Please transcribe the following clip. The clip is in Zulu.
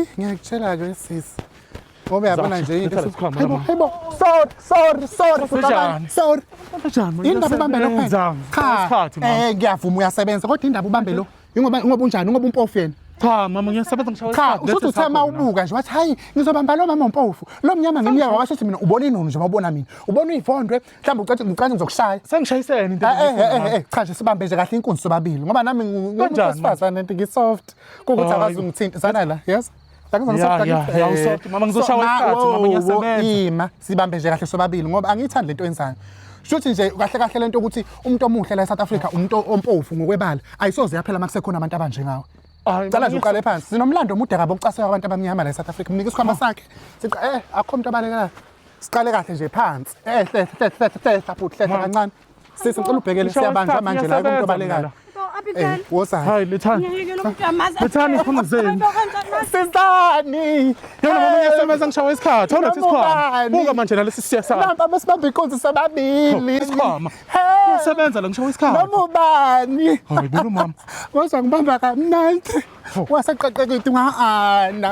Hayi, ngiyakutshela-ke sisi. Ngoba uyabona nje into. Letha lesikhwama Hayibo, mama. hayibo. Sorry, sorry, sorry. Kunjani? Sorry. Kanjani? Indaba ubambe lo phela. Cha. Isikhathi mama. Eh, ngiyavuma uyasebenza kodwa indaba ubambe lo. Ingoba ngoba unjani? Ngoba umpofu yena. Cha mama ngiyasebenza ngishawa Cha, isikhathi. ushuthi uthe uma ubuka nje wathi hayi ngizobamba lo mama ompofu. Lo mnyama ngimyaka washo ukuthi mina ubona inunu nje mawubona mina. Ubona uyivondwe, mhlawumbe ucathi ngicathi ngizokushaya. Sengishayisene into. Eh eh eh cha nje sibambe nje kahle inkunzi sobabili ngoba nami ngumuntu Kanjani, wesifazane nti ngisoft kukuthi Hayi. akazi ungithinta sana la yes. Ya, ya, ya, usoft. Mama, ngizoshawa isikhathi, mama, ngiyasebenza. Ima sibambe nje kahle sobabili ngoba angiyithandi lento yenzayo. Shuthi nje kahle kahle lento ukuthi umuntu omuhle la eSouth Africa umuntu ompofu ngokwebala ayisoze yaphela makusekhona abantu abanjengawe. Hayi, Cala nje mama, uqale phansi. Sinomlando omude kabi wokucaseka kwabantu abamnyama la eSouth Africa. Mnike isikhwama sakhe. Siqa akho umuntu abalekelayo. Siqale kahle nje phansi. Hle hle hle hle hle futhi hle kancane. Sisi ngicela ubhekele Ngishawa siyabanjwa isikhathi, manje la kumuntu ngiyasebenza obalekayo. mina Eh, woza. Hayi lethani. Lethani isikhwama zenu. Sizani. Yona mama ngiyasebenza ngishawa isikhathi. Awulethe isikhwama. Ubani? Buka manje nalesi siya sami. Nampa besibamba inkunzi sobabili. Isikhwama. Hey. Ngiyasebenza la ngishawa isikhathi. Noma ubani. Hayi bona mama. Waza ngibamba kamnandi. Waseqeqekile nga ana.